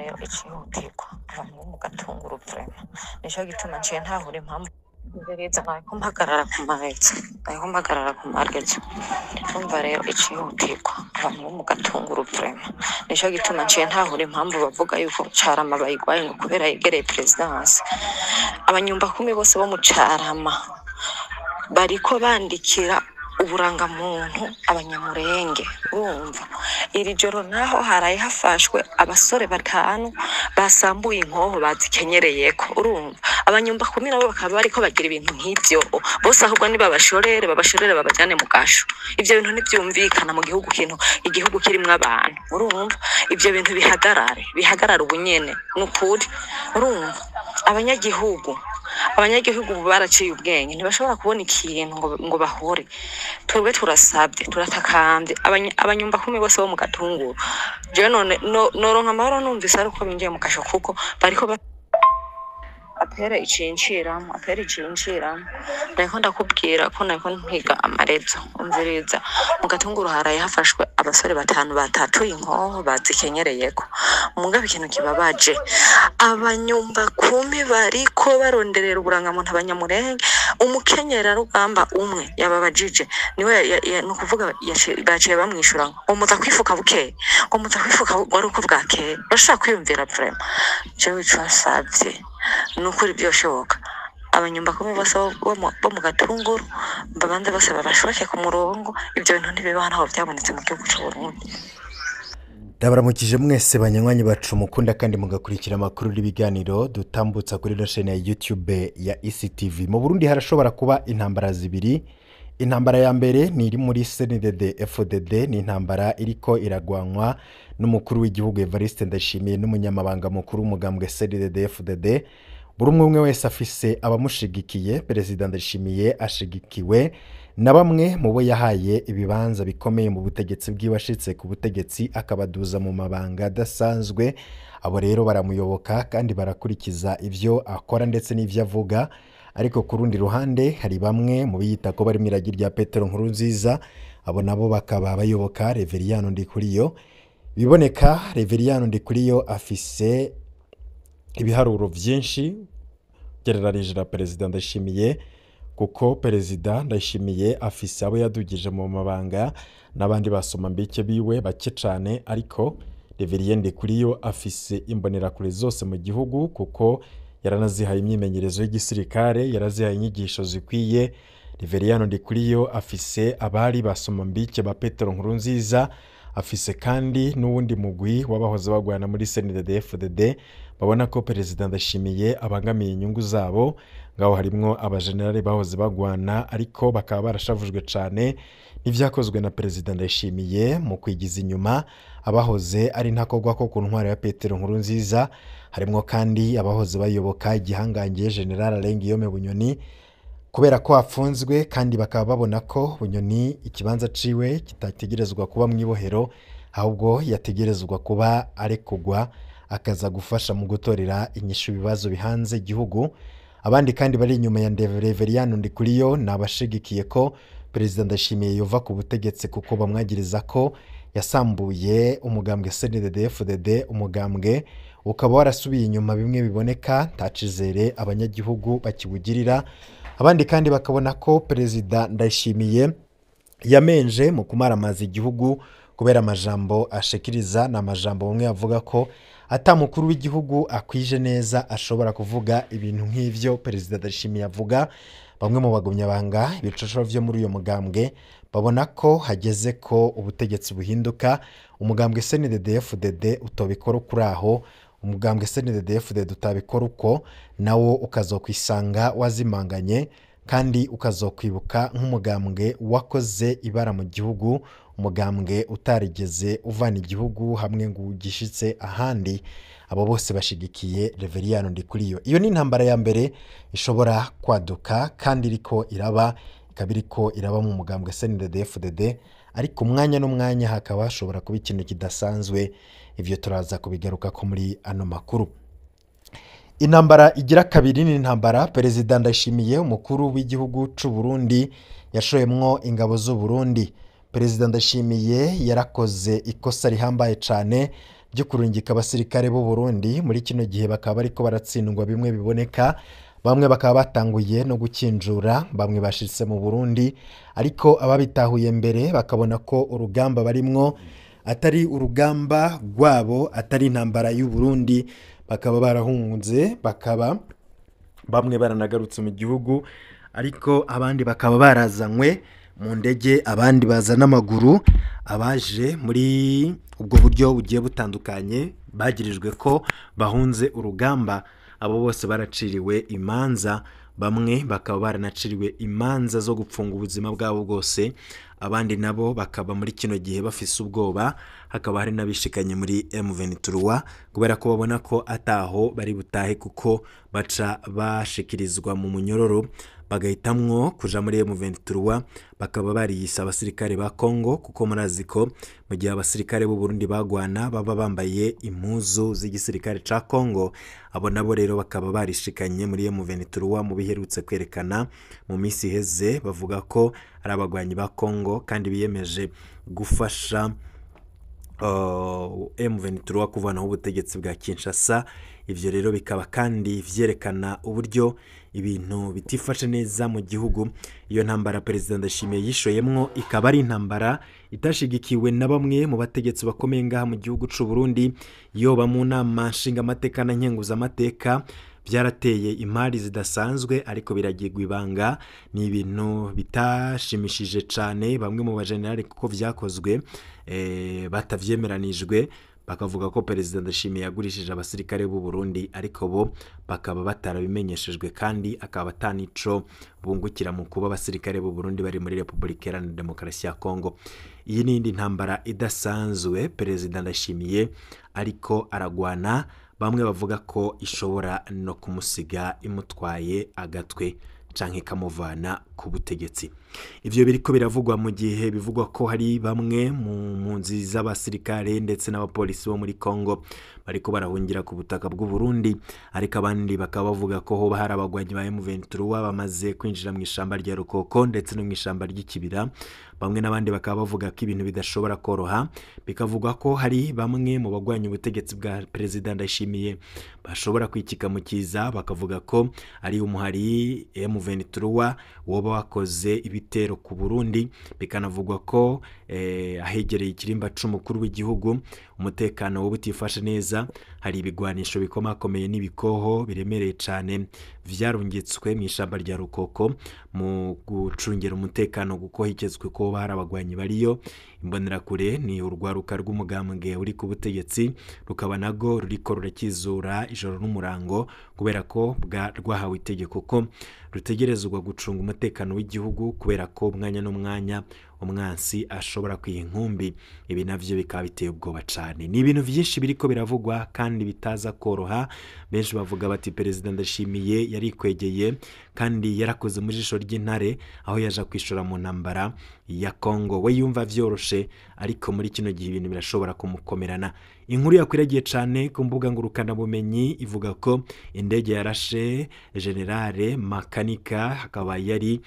Rero icihutirwa, abantu bo mu Gatunguru, vraiment nico gituma nciye ntahura impamvu. Umviriza, nariko mpagarara ku marezo, nariko mpagarara ku marezo. Urumva rero, icihutirwa, abantu bo mu Gatunguru, vraiment nico gituma nciye ntahura impamvu bavuga yuko Carama bayigwaye ngo kubera yegereye présidence. Abanyumbakumi bose bo mu Carama bariko bandikira uburangamuntu Abanyamurenge. Urumva, iri joro naho haraye hafashwe abasore batanu basambuye inkoho bazikenyereyeko. Urumva, abanyumbakumi nabo bakaba bariko bagira ibintu nk'ivyo bose. Ahubwo nibabashorere, babashorere, babajane mu gasho. Ivyo bintu ntivyumvikana mu gihugu, kintu igihugu kirimwo abantu. Urumva, ivyo bintu bihagarare, bihagarare ubunyene, nukuri. Urumva, abanyagihugu ubu baraciye ubwenge, ntibashobora kubona ikintu ngo bahure. Twebwe turasabye, turatakambye abanyumbakumi bose bo mu Gatunguru. Jewe none noronka amahoro numvise ari uko binjiye mu kasho, kuko bariko apere icinciramwo, apere icinciramwo. Nariko ndakubwira ko nariko mpiga amarezo. Umviriza, mu Gatunguru haraye hafashwe abasore batanu batatuye inkoho bazikenyereyeko. Mugabo ikintu kibabaje, abanyumbakumi bariko baronderera uburangamuntu Abanyamurenge. Umukenyerarugamba umwe yababajije, niwe ni ukuvuga baciye bamwishura ngo muza kwifuka bukeye, ngo muza kwifuka wari uko bwakeye. Bashaka kwiyumvira. Vraiment, jewe ico nsavye ni ukuri, byoshoboka, abanyumbakumi bose bo mu Gatunguru babanze bose babashoke ku murongo. Ibyo bintu ntibibaho, ntaho byabonetse mu gihugu c'Uburundi. Ndabaramukije mwese banywanyi bacu mukunda kandi mugakurikira amakuru n'ibiganiro dutambutsa kuri ino chaîne ya YouTube ya ECTV. Mu Burundi harashobora kuba intambara zibiri. Intambara ya mbere ni iri muri CNDD FDD, ni intambara iriko iragwanwa n'umukuru w'igihugu Evariste Ndayishimiye n'umunyamabanga mukuru w'umugambwe CNDD FDD. Buri umwe umwe wese afise abamushigikiye. Perezida Ndayishimiye ashigikiwe na bamwe mu bo yahaye ibibanza bikomeye mu butegetsi bwiwe ashitse ku butegetsi, akabaduza mu mabanga adasanzwe. Abo rero baramuyoboka kandi barakurikiza ivyo akora ndetse n'ivyo avuga. Ariko ku rundi ruhande hari bamwe mu biyita ko bari mu iragi rya Petero Nkurunziza, abo nabo bakaba bayoboka Reveriyano Ndikuriyo. Biboneka Reveriyano Ndikuriyo afise ibiharuro vyinshi ugereranije na Perezida Ndayishimiye, kuko Perezida Ndayishimiye afise abo yadugije mu mabanga n'abandi basoma mbike biwe bake cane, ariko Reverien Ndikuriyo afise imbonerakure zose mu gihugu, kuko yaranazihaye imyimenyerezo y'igisirikare, yarazihaye inyigisho zikwiye. Reverien Ndikuriyo afise abari basoma mbike ba Petero Nkurunziza, afise kandi n'uwundi mugwi w'abahoze bagwana muri CNDD-FDD babona ko Perezida Ndayishimiye abangamiye inyungu zabo. Ngaho harimwo abajenerali bahoze bagwana, ariko bakaba barashavujwe cane n'ivyakozwe na Perezida Ndayishimiye mu kwigiza inyuma abahoze ari ntakogwa ko ku ntwaro ya Petero Nkurunziza. Harimwo kandi abahoze bayoboka igihangange General Alain Guillaume Bunyoni kubera ko afunzwe, kandi bakaba babona ko Bunyoni ikibanza ciwe kitategerezwa kuba mw'ibohero, ahubwo yategerezwa kuba arekugwa akaza gufasha mu gutorera inyishu ibibazo bihanze igihugu. Abandi kandi bari inyuma ya Reveriyano Ndikuriyo ni abashigikiye ko Perezida Ndayishimiye yova ku butegetsi, kuko bamwagiriza ko yasambuye umugambwe CNDD-FDD, umugambwe ukaba warasubiye inyuma bimwe biboneka, nta cizere abanyagihugu bakiwugirira. Abandi kandi bakabona ko Perezida Ndayishimiye yamenje mu kumaramaza igihugu kubera amajambo ashikiriza. Ni amajambo bamwe bavuga ko ata mukuru w'igihugu akwije neza ashobora kuvuga ibintu nk'ivyo Perezida Ndayishimiye avuga. Bamwe mu bagumyabanga ibicocoro vyo muri uyo mugambwe babona ko hageze ko ubutegetsi buhinduka, umugambwe CNDD-FDD utobikora kuri aho, umugambwe CNDD-FDD utabikora uko nawo ukazokwisanga wazimanganye, kandi ukazokwibuka nk'umugambwe wakoze ibara mu gihugu, umugambwe utarigeze uvana igihugu hamwe ngo ugishitse ahandi. Abo bose bashigikiye Reveriyano Ndikuriyo. Iyo ni intambara ya mbere ishobora kwaduka kandi iriko iraba, ikaba iriko iraba mu mugambwe CNDD-FDD, ariko umwanya n'umwanya hakaba hashobora kuba ikintu kidasanzwe. Ivyo turaza kubigarukako muri ano makuru. Intambara igira kabiri ni intambara Perezida Ndayishimiye, umukuru w'igihugu c'u Burundi, yashoyemwo ingabo z'u Burundi. Perezida Ndayishimiye yarakoze ikosa rihambaye cane. ryo kurungika abasirikare b'u Burundi muri kino gihe bakaba bariko baratsindwa bimwe biboneka, bamwe bakaba batanguye no gukinjura, bamwe bashitse mu Burundi, ariko ababitahuye mbere bakabona ko urugamba barimwo atari urugamba rwabo, atari intambara y'u Burundi, bakaba barahunze, bakaba bamwe baranagarutse mu gihugu, ariko abandi bakaba barazanywe mu ndege, abandi baza n'amaguru. Abaje muri ubwo buryo bugiye butandukanye bagirijwe ko bahunze urugamba, abo bose baraciriwe imanza, bamwe bakaba baranaciriwe imanza zo gupfunga ubuzima bwabo bwose, abandi nabo bakaba muri kino gihe bafise ubwoba. Hakaba hari n'abishikanye muri M23 kubera ko babona ko ataho bari butahe, kuko baca bashikirizwa mu munyororo, bagahitamwo kuja muri M23, bakaba bariyise abasirikare ba Congo, kuko murazi ko mu gihe abasirikare b'u Burundi bagwana baba bambaye impuzu z'igisirikare ca Congo. Abo nabo rero bakaba barishikanye muri M23 mu biherutse kwerekana mu minsi iheze, bavuga ko ari abagwanyi ba Congo kandi biyemeje gufasha M23 kuvanaho ubutegetsi bwa Kinshasa. Ivyo rero bikaba kandi vyerekana uburyo ibintu bitifashe neza mu gihugu. Iyo ntambara Perezida Ndayishimiye yishoyemwo ikaba ari intambara itashigikiwe na bamwe mu bategetsi bakomeye ngaha mu gihugu c'u Burundi, yoba mu nama nshingamateka na nkenguzamateka. Byarateye imari zidasanzwe, ariko biragirwa ibanga. Ni ibintu bitashimishije cane bamwe mu bajenerali, kuko vyakozwe batavyemeranijwe, bakavuga ko Perezida Ndayishimiye yagurishije abasirikare b'u Burundi, ariko bo bakaba batarabimenyeshejwe, kandi akaba atanico bungukira mu kuba abasirikare b'u Burundi bari muri Repubulika Iharanira Demokarasi ya Kongo. Iyi ni indi ntambara idasanzwe Perezida Ndayishimiye ariko aragwana, bamwe bavuga ko ishobora no kumusiga imutwaye agatwe canke ikamuvana ku butegetsi. Ivyo biriko biravugwa mu gihe bivugwa ko hari bamwe mu mpunzi z'abasirikare ndetse n'abapolisi bo muri Congo bariko barahungira ku butaka bw'u Burundi, ariko abandi bakaba bavuga ko hoba hari abagwanyi ba M23 bamaze kwinjira mu ishamba rya Rukoko ndetse no mu ishamba ry'Ikibira. Bamwe n'abandi bakaba bavuga ko ibintu bidashobora koroha, bikavugwa ko hari bamwe mu bagwanya ubutegetsi bwa Perezida Ndayishimiye bashobora kwikika mu kiza, bakavuga ko ari umuhari M23 woba wakoze ibitero ku Burundi. Bikanavugwa ko ahegereye ikirimba c'umukuru w'igihugu umutekano wo butifashe neza, hari ibigwanisho bikomakomeye n'ibikoho biremereye cane vyarungitswe mu ishamba rya Rukoko mu gucungera umutekano, kuko hikezwe ko hari abagwanyi bariyo. Imbonerakure ni urwaruka rw'umugambwe uri ku butegetsi, rukaba nago ruriko rurakizura ijoro n'umurango, kubera ko rwahawe itegeko ko rutegerezwa gucunga umutekano w'igihugu, kubera ko umwanya n'umwanya umwansi ashobora kwiha inkumbi. Ibi navyo bikaba biteye ubwoba cane. Ni ibintu vyinshi biriko biravugwa kandi bitaza koroha. Benshi bavuga bati Perezida Ndayishimiye yarikwegeye kandi yarakoze mu jisho ry'intare aho yaja kwishora mu ntambara ya Congo. We yumva vyoroshe, ariko muri kino gihe ibintu birashobora kumukomerana. Inkuru yakwiragiye cane ku mbuga ngurukana bumenyi ivuga ko indege yarashe Generale Makanika, akaba yari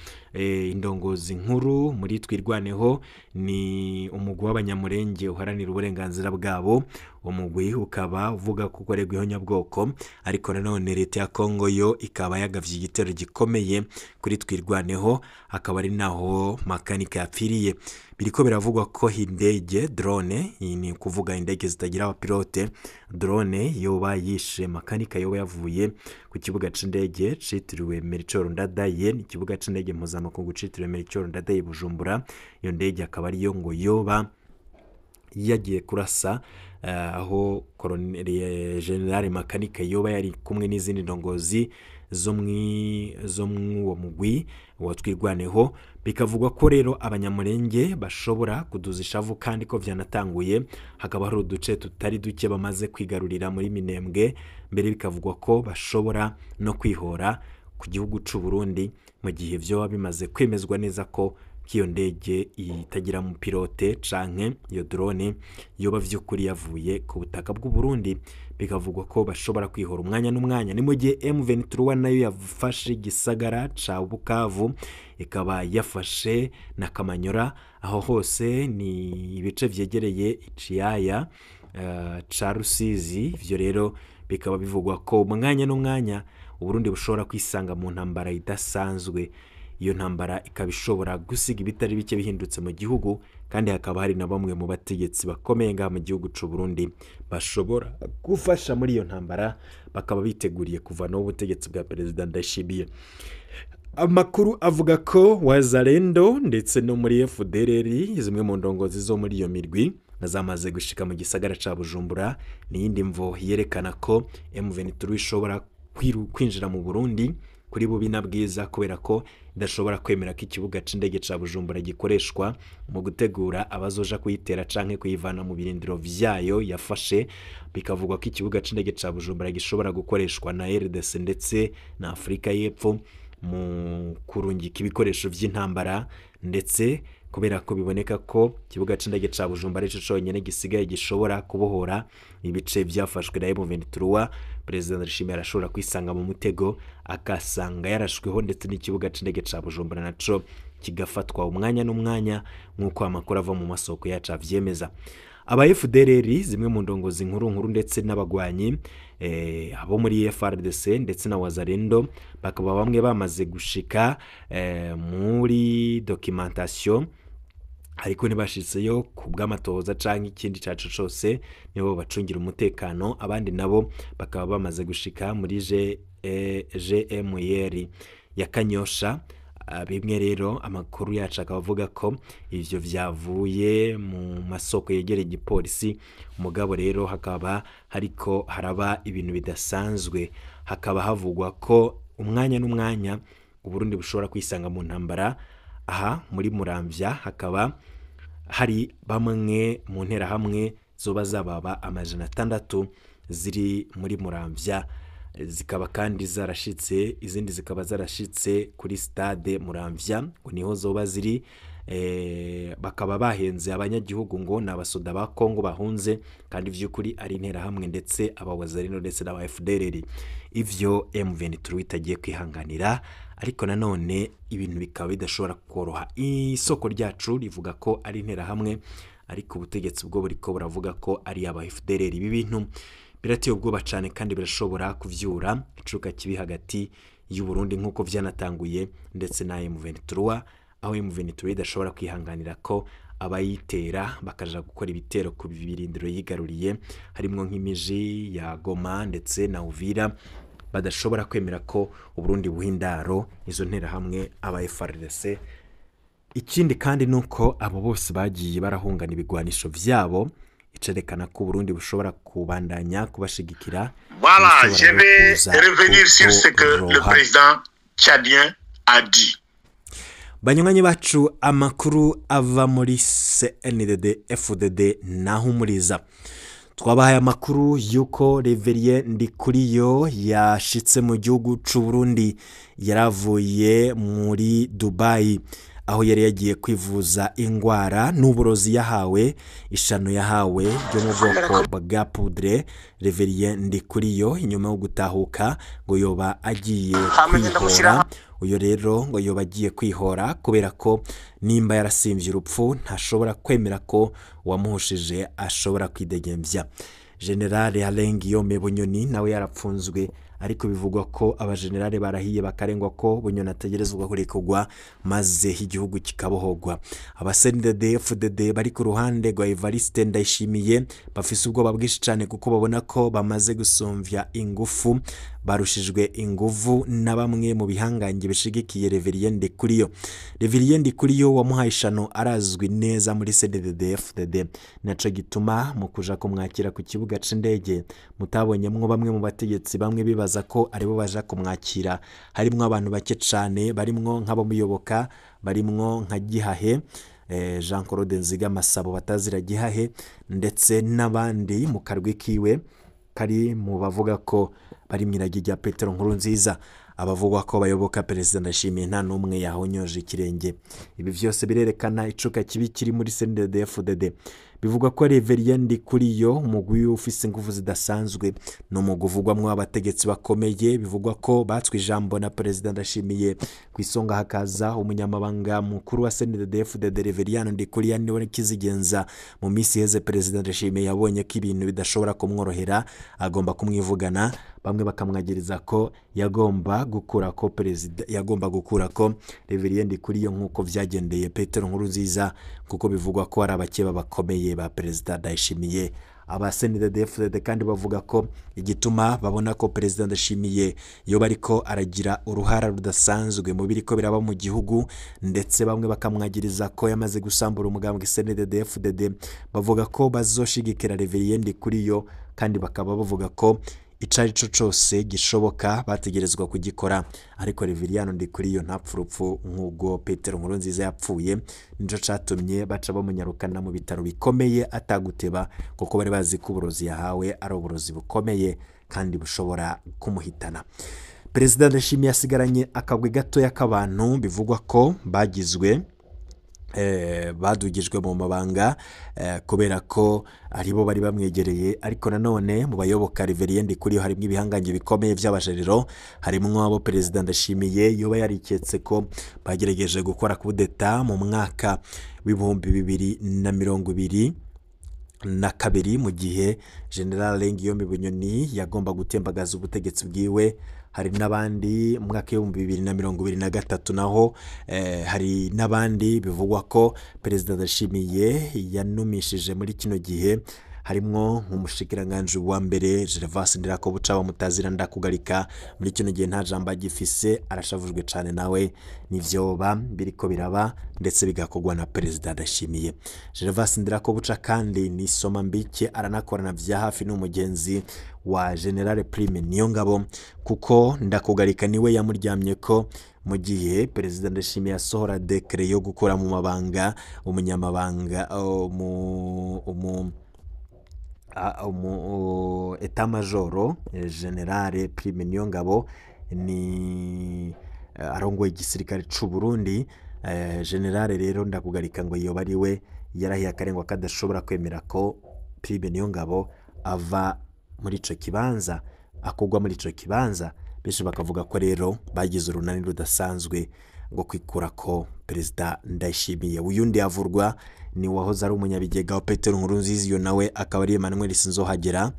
indongozi nkuru muri Twirwaneho, ni umugwi w'abanyamurenge uharanira uburenganzira bwabo. Umugwi ukaba uvuga ko ukorerwa ihonyabwoko, ariko nanone leta ya Kongo yo ikaba yagavye igitero gikomeye kuri Twirwaneho, akaba ari naho Makanika yapfiriye. Biriko biravugwa ko indege drone, iyi ni kuvuga indege zitagira abapilote, drone yoba yishe Makanika, yoba yavuye ku kibuga c'indege citiriwe Melchior Ndadaye, ikibuga c'indege mpuzamakungu citiriwe Melchior Ndadaye Bujumbura. Iyo ndege akaba ariyo ngo yoba yagiye kurasa aho Colonel General Makanika yoba yari kumwe n'izindi ndongozi zo mw'uwo mugwi wa Twirwaneho. Bikavugwa ko rero abanyamurenge bashobora kuduza ishavu, kandi ko vyanatanguye, hakaba hari uduce tutari duke bamaze kwigarurira muri Minembwe. Mbere bikavugwa ko bashobora no kwihora ku gihugu c'u Burundi mu gihe vyoba bimaze kwemezwa neza ko iyo ndege itagira mu pilote canke iyo drone yoba vy'ukuri yavuye ku butaka bw'u Burundi. Bikavugwa ko bashobora kwihora umwanya n'umwanya. Ni mu gihe M23 nayo yafashe igisagara ca Bukavu, ikaba yafashe na Kamanyora, aho hose ni ibice vyegereye Iciyaya. ca Rusizi. Ivyo rero bikaba bivugwa ko umwanya n'umwanya Uburundi bushobora kwisanga mu ntambara idasanzwe. Iyo ntambara ikaba ishobora gusiga ibitari bike bihindutse mu gihugu, kandi hakaba hari na bamwe mu bategetsi bakomeye ngaha mu gihugu c'u Burundi bashobora gufasha muri iyo ntambara, bakaba biteguriye kuvanaho ubutegetsi bwa Perezida Ndayishimiye. Amakuru avuga ko Wazalendo ndetse no muri FDLR, zimwe mu ndongozi zo muri iyo mirwi, zamaze gushika mu gisagara ca Bujumbura. N'iyindi mvo yerekana ko M23 ishobora kwinjira mu Burundi kuri bubi na bwiza, kubera ko idashobora kwemera ko ikibuga c'indege ca Bujumbura gikoreshwa mu gutegura abazoja kuyitera canke kuyivana mu birindiro vyayo yafashe. Bikavugwa ko ikibuga c'indege ca Bujumbura gishobora gukoreshwa na RDC ndetse na Afurika y'Epfo mu kurungika ibikoresho vy'intambara, ndetse kubera ko biboneka ko ikibuga c'indege ca Bujumbura arico conyene gisigaye gishobora kubohora ibice vyafashwe na M23, Perezida Ndayishimiye arashobora kwisanga mu mutego akasanga yarashweho, ndetse n'ikibuga c'indege ca Bujumbura naco kigafatwa umwanya n'umwanya, nk'uko amakuru ava mu masoko yacu avyemeza. Aba FDLR, zimwe mu ndongozi nkuru nkuru ndetse n'abagwanyi abo muri FRDC ndetse na Wazalendo, bakaba bamwe bamaze gushika muri documentation, ariko ntibashitseyo ku bw'amatohoza canke ikindi caco cose, nibo bacungira umutekano. Abandi nabo bakaba bamaze gushika muri GMR ya Kanyosha. Bimwe rero amakuru yacu akaba avuga ko ivyo vyavuye mu masoko yegereye igipolisi. Mugabo rero hakaba hariko haraba ibintu bidasanzwe, hakaba havugwa ko umwanya n'umwanya Uburundi bushobora kwisanga mu ntambara. Aha muri Muramvya hakaba hari bamwe mu nterahamwe zoba zababa 600 ziri muri Muramvya, zikaba kandi zarashitse, izindi zikaba zarashitse kuri stade Muramvya ngo niho zoba ziri. Bakaba bahenze abanyagihugu ngo ni abasoda ba Kongo bahunze, kandi vy'ukuri ari interahamwe ndetse aba Wazalendo ndetse n'aba FDLR. Ivyo M23 itagiye kwihanganira, ariko nanone ibintu bikaba bidashobora koroha. Isoko ryacu rivuga ko ari interahamwe, ariko ubutegetsi bwo buriko buravuga ko ari aba FDLR. Ibi bintu birateye ubwoba cane kandi birashobora kuvyura icuka kibi hagati y'u Burundi nk'uko vyanatanguye ndetse na M23, aho M23 idashobora kwihanganira ko abayitera bakaja gukora ibitero ku birindiro yigaruriye, harimwo nk'imiji ya Goma ndetse na Uvira. Badashobora kwemera ko Uburundi buhindaro izo nterahamwe aba FARDC. Ikindi kandi nuko abo bose bagiye barahungana ibigwanisho vyabo, icerekana ko Uburundi bushobora kubandanya kubashigikira. Voilà, je vais revenir sur ce que le président tchadien a dit. Banywanyi bacu, amakuru ava muri CNDD FDD nahumuriza. Twabahaye amakuru yuko Reverien Ndikuriyo yashitse mu gihugu c'u Burundi, yaravuye muri Dubai aho yari yagiye kwivuza ingwara n'uburozi yahawe, ishano yahawe ryo mu bwoko bwa poudre. Reverien Ndikuriyo inyuma yo gutahuka ngo yoba agiye kwihora. Uyo rero ngo yoba agiye kwihora kubera ko nimba yarasimvye urupfu ntashobora kwemera ko uwamuhushije ashobora kwidegemvya. General Alain Guillaume Bunyoni nawe yarapfunzwe, ariko bivugwa ko abagenerale barahiye bakarengwa ko Bunyoni ategerezwa kurekurwa maze igihugu kikabohogwa. Aba CNDD FDD bari ku ruhande rwa Evariste Ndayishimiye bafise ubwoba bwinshi cane, kuko babona ko bamaze gusumvya ingufu, barushijwe inguvu na bamwe mu bihangange bishigikiye Reverien Ndikuriyo. Reverien Ndikuriyo wamuhaye ishano arazwi neza muri CNDD FDD, naco gituma mu kuja kumwakira ku kibuga c'indege mutabonyemwo bamwe mu bategetsi bamwe bibaza ko aribo baja kumwakira. Harimwo abantu bake cane, barimwo nk'abamuyoboka, barimwo nka Gihahe Jean Claude Nziga Masabo batazira Gihahe, ndetse n'abandi mu karwi kiwe kari mu bavuga ko bari mw'iragi rya Petero Nkurunziza. Abavugwa ko bayoboka Perezida Ndayishimiye nta n'umwe yahonyoje ikirenge. Ibi vyose birerekana icuka kibi kiri muri CNDD FDD. Bivugwa ko Reverien Ndikuriyo umugwi ufise ingufu zidasanzwe, ni umugwi uvugwamwo abategetsi bakomeye, bivugwa ko batswe ijambo na Perezida Ndashimiye. Ku isonga hakaza umunyamabanga mukuru wa CNDD-FDD Reverien Ndikuriyo, niwe kizigenza. Mu minsi iheze Perezida Ndashimiye yabonye ko ibintu bidashobora kumworohera, agomba kumwivugana. Bamwe bakamwagiriza ko yagomba gukura ko perezida, yagomba gukura ko Reverien Ndikuriyo nk'uko vyagendeye Petero Nkurunziza, kuko bivugwa ko ari abakeba bakomeye ba Perezida Ndayishimiye. Aba CNDD-FDD kandi bavuga ko igituma babona ko Perezida Ndashimiye yoba ariko aragira uruhara rudasanzwe mu biriko biraba mu gihugu, ndetse bamwe bakamwagiriza ko yamaze gusambura umugambwe CNDD-FDD, bavuga ko bazoshigikira Reverien Ndikuriyo, kandi bakaba bavuga ko ico ari co cose gishoboka bategerezwa kugikora. Ariko Reverien Ndikuriyo ntapfa urupfu nk'ubwo Petero Nkurunziza yapfuye, nico catumye baca bamunyarukana mu bitaro bikomeye ataguteba, kuko bari bazi ko uburozi yahawe ari uburozi bukomeye kandi bushobora kumuhitana. Perezida Ndayishimiye asigaranye akagwi gatoya k'abantu bivugwa ko bagizwe badugijwe mu mabanga kubera ko aribo bari bamwegereye. Ariko nanone mu bayoboka Reverien Ndikuriyo harimo ibihangange bikomeye by'abajerero, harimwo abo Perezida Ndashimiye yoba yariketse ko bagerageje gukora kudeta mu mwaka w'2022, mu gihe General Guillaume Bunyoni yagomba gutembagaza ubutegetsi bwiwe. Hari n'abandi mu mwaka w'2023 naho hari n'abandi bivugwa ko Perezida Ndashimiye yanumishije muri kino gihe, harimwo nk'umushikiranganji wa mbere Gervais Ndirakobuca bamutazira Ndakugarika. Muri kino gihe nta jambo agifise, arashavujwe cane nawe n'ivyoba biriko biraba ndetse bigakorwa na Perezida Ndashimiye. Gervais Ndirakobuca kandi ni soma mbike, aranakorana vya hafi n'umugenzi wa General Prime Niyongabo, kuko Ndakugarika niwe yamuryamye ko mu gihe Perezida Ndashimiye asohora dekre yo gukura mu mabanga umunyamabanga etat majoro General Prime Niyongabo, ni arongoye igisirikare c'u Burundi. General rero Ndakugarika ngo yoba ari we yarahiye akarengwa kadashobora kwemera ko Prime Niyongabo ava muri ico kibanza, akugwa muri ico kibanza. Benshi bakavuga ko rero bagize urunani rudasanzwe ngo kwikura ko Perezida Ndayishimiye. Uyundi avurwa ni wahoze ari umunyabigega wa Petero Nkurunziza, iyo nawe akaba ari Emmanuel Sinzohagera,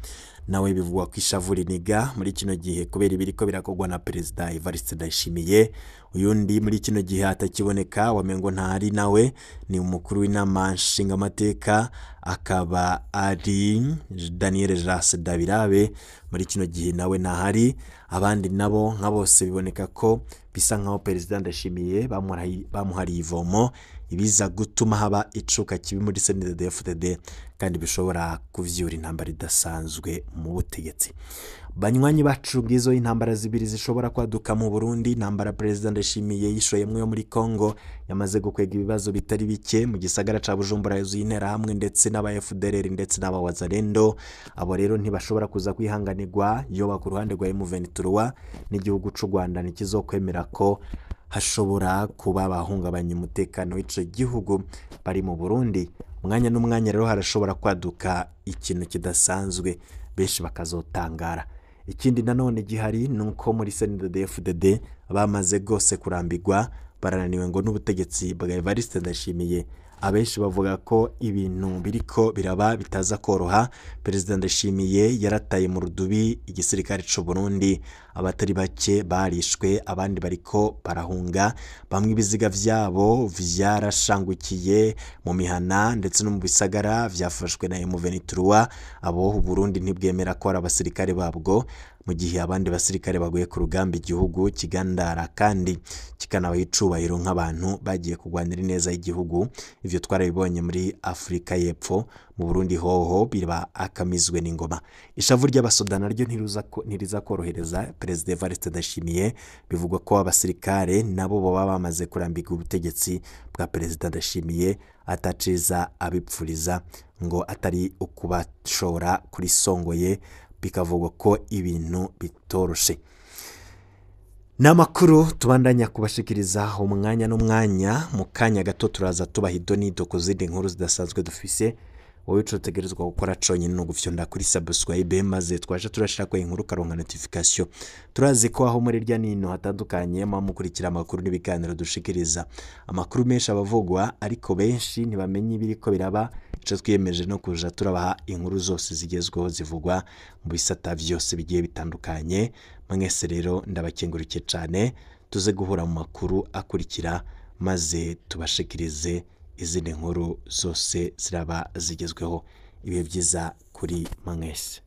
nawe bivugwa ko ishavu riniga muri kino gihe kubera ibiriko birakorwa na Perezida Evariste Ndayishimiye. Uyundi muri kino gihe atakiboneka wamengo ntahari, nawe ni umukuru w'inama nshingamateka akaba ari Daniel Jas Dabirabe, muri kino gihe nawe ntahari. Abandi nabo nka bose biboneka ko bisa nkaho Perezida Ndayishimiye bamuhariye ivomo, ibiza gutuma haba icuka kibi muri CNDD-FDD kandi bishobora kuvyura intambara idasanzwe mu butegetsi. Banywanyi bacu, ngizo intambara zibiri zishobora kwaduka mu Burundi. Intambara Perezida Ndayishimiye yishoyemwo yo muri Congo yamaze gukwega ibibazo bitari bike mu gisagara ca Bujumbura, yuzuye interahamwe ndetse n'aba FDLR ndetse n'aba Wazalendo. Abo rero ntibashobora kuza kwihanganirwa yoba ku ruhande rwa M23 n'igihugu c'u Rwanda ntikizokwemera ko hashobora kuba bahungabanya umutekano w'ico gihugu bari mu Burundi. Umwanya n'umwanya rero harashobora kwaduka ikintu kidasanzwe, benshi bakazotangara. Ikindi nanone gihari nuko muri CNDD-FDD bamaze gose kurambirwa, barananiwe ngo n'ubutegetsi bwa Evariste Ndayishimiye. Abenshi bavuga ko ibintu biriko biraba bitaza koroha. Perezida Ndayishimiye yarataye mu rudubi igisirikare c'u Burundi, abatari bake barishwe, abandi bariko barahunga, bamwe ibiziga vyabo vyarashangukiye mu mihana ndetse no mu bisagara vyafashwe na M23. Abo Burundi ntibwemera ko ari abasirikare babwo, mu gihe abandi basirikare baguye ku rugamba igihugu kigandara kandi kikanabaha icubahiro nk'abantu bagiye kurwanira ineza y'igihugu. Ivyo twarabibonye muri Afrika y'Epfo. Mu Burundi hoho biba akamizwe n'ingoma. Ishavu ry'abasoda naryo ntiriza korohereza Perezida Evariste Ndayishimiye. Bivugwa ko abasirikare nabo baba bamaze kurambirwa ubutegetsi bwa Perezida Ndayishimiye, ataciza abipfuriza ngo atari ukubashora kuri songoye, bikavugwa ko ibintu bitoroshe. N'amakuru tubandanya kubashikiriza umwanya n'umwanya. Mu kanya gato turaza tubaha idonido ku zindi nkuru zidasanzwe dufise. Wowe ico utegerezwa gukora conyine ni ugufyonda kuri subscribe, maze twaje turashirako inkuru ukaronka notification. Turazi ko aho muri irya nino hatandukanye muba mukurikira amakuru n'ibiganiro dushikiriza. Amakuru menshi abavugwa, ariko benshi ntibamenye ibiriko biraba. Ico twiyemeje no kuja turabaha inkuru zose zigezweho zivugwa mu bisata vyose bigiye bitandukanye. Mwese rero ndabakengurukiye cane, tuze guhura mu makuru akurikira maze tubashikirize izindi nkuru zose ziraba zigezweho. Ibihe byiza kuri mwese.